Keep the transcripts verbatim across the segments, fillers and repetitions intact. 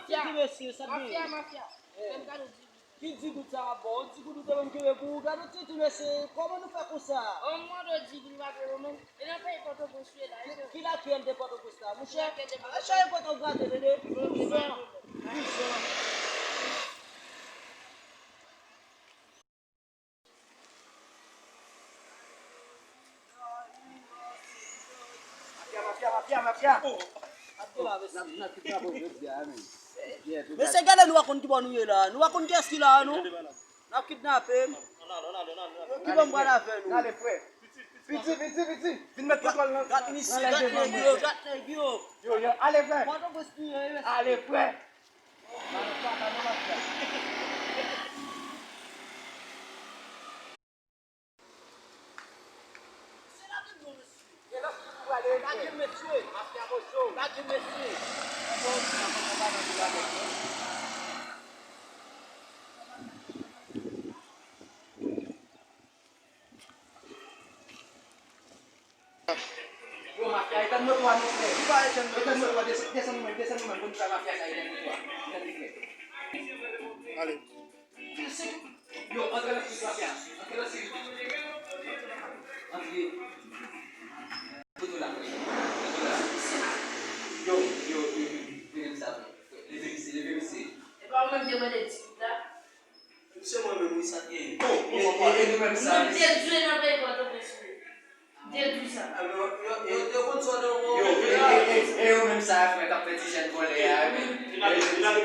Ti mesye, sa k genyen? Mafya, mafya. Fè m kado di goud. Ki di goud sa m ap ba w? Di goud ou te menm kenbe pou ou. Gade ti, ti mesye, kòman nou fè konsa? An mwen do di goud pa peye mwen menm. E nan peyi Pòtoprens wi la. Ki, ki lakyèl de Pòtoprens la? Monchè, a chache kote w grate, tande. Dousan. Dousan. Mafya, mafya, mafya, mafya. Mesye, gade nou pa konn ki bò nou ye la. Nou pa konn kiyès ki la, nou. N ap kidnape m. Ki bò m pral avè nou? Piti, piti, piti. Vin met kontwòl nan. Gad misye, gad nèg yo, gad nèg yo. Yo, yo, ale frè. Pòtoprens nou ye, mesye. Ale frè. Yo, mafya, etann moto a, non, frè. Etann moto a, desann, desann ou menm, desann ou menm, konn sa mafya sa, etann moto a. Etann li, frè. Ale. Yo, antre nan sirkülasyon. Antre nan sirkülasyon. Antre. Foto la, frè. Foto la. Yo, yo, yo, yo. Leve m sa, frè. Leve misye, leve misye. E pa ou menm ki te mande ti goud la? Se mwen menm, wi, sa t genyen. Oh, oh, oh, oh, e nou menm sa, nou dedwi nan peyi Pòtoprens, wi. Dedwi sa. Yo, yo, yo, yo konn sa w te yo, e, e, e, e yo menm sa, frè, k ap fè ti jèn vòlè a, wi. Li pa, li pa, li pa, li pa, li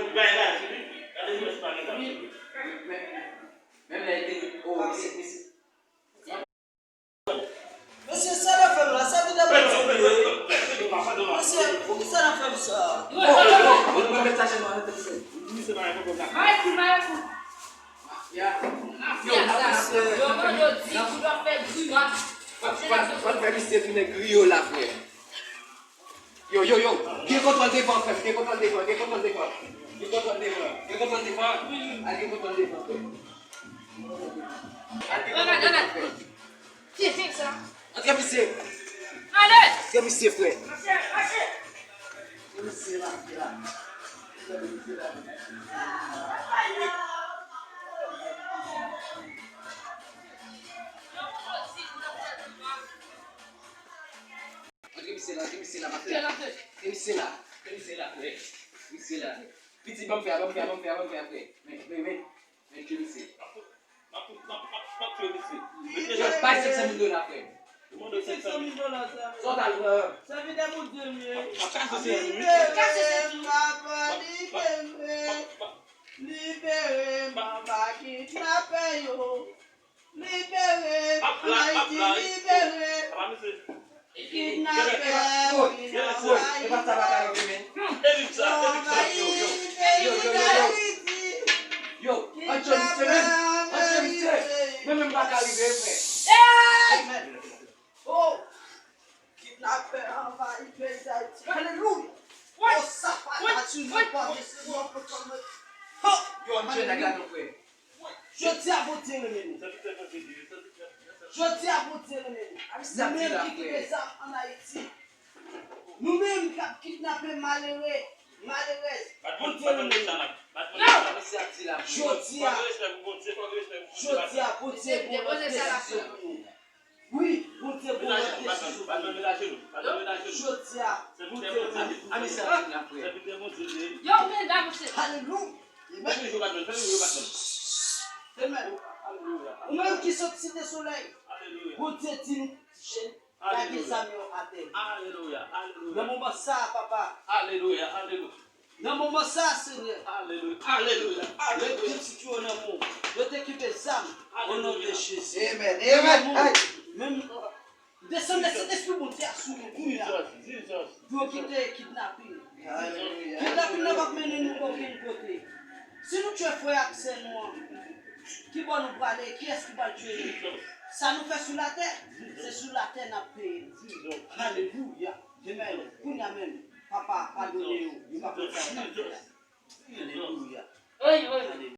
pa, li pa, li pa, li pa. Wi. Men, men lè te, oh, misye, misye. Mesye, sa n ap fè m la, sèvitè Bondye m ye. Mesye, poukisa n ap fè m sa? Oh, oh, oh, oh, mete sa sou mwen, mete sa. Mafya. Mafya sa. Yo mande w di, ou dwe fè grimas. W ap, w ap, w ap fè misye tounen griyo la, frè. Yo, yo, yo. Gen kontwòl devan, frè. Gen kontwòl devan. Gen kontwòl devan. Gen kontwòl devan. Gen kontwòl devan. Al gen kontwòl devan, frè. Al gen kontwòl devan, frè. Antre misye. Ale. Antre misye, frè. Mache, mache. Antre misye la, la. Antre misye la, antre misye la, mache. Antre misye la, antre misye la, frè. Misye la. Piti, ban m fè a, ban m fè a, ban m fè a, ban m fè a, frè. Men, men, men. Men, antre misye. Yo, bay senk san mil dola, frè. Senk san mil dola sa. Sa w t al pran? Sèvitè Bondye m ye. Libere m, papa, libere m. Libere m anba kidnapè yo. Libere m, Ayiti, libere m. Kidnapè, kidnapè. Yo, antre misye menm. Antre misye. Mwen menm m pa ka rive, frè. Oh! Kidnapè anvayi peyi Dayiti. Alelouya! Oh, sa pa natirèl, pa mesye, non, non, non. Yo, antre nèg la non, frè. Jodi a Bondye renmen nou. Jodi a Bondye renmen nou. Nou menm ki kite zam ann Ayiti. Nou menm k ap kidnape malere, malerèz. Bondye renmen nou. Jodi a, jodi a, Bondye gon lòt desizyon pou nou. Wi, Bondye gon lòt desizyon pou nou. Donk, jodi a, Bondye renmen nou. Yo, men, la, monchè. Alelouya. Amen. Amen. Ou menm ki sot Site Solèy, Bondye di nou, lage zam yo atè. Nan moman sa a, papa. Nan moman sa a, Senyè. Yo te kenbe zam o non de Jezi. Amen. Amen. Menm Desann Sentespri Bondye a sou nou kounye a. Pou yo kite kidnapin. Kidnapin nan p ap mennen nou okenn kote. Si nou tchwe frè ak sè nou an, ki bò nou prale? Kiyès ki pral tchwe nou? Sa nou fè sou latè, se sou latè n ap peye l. Alelouya. Amen. Kounye a menm, papa, padone yo. Yo pa konn sa yo t ap fè a.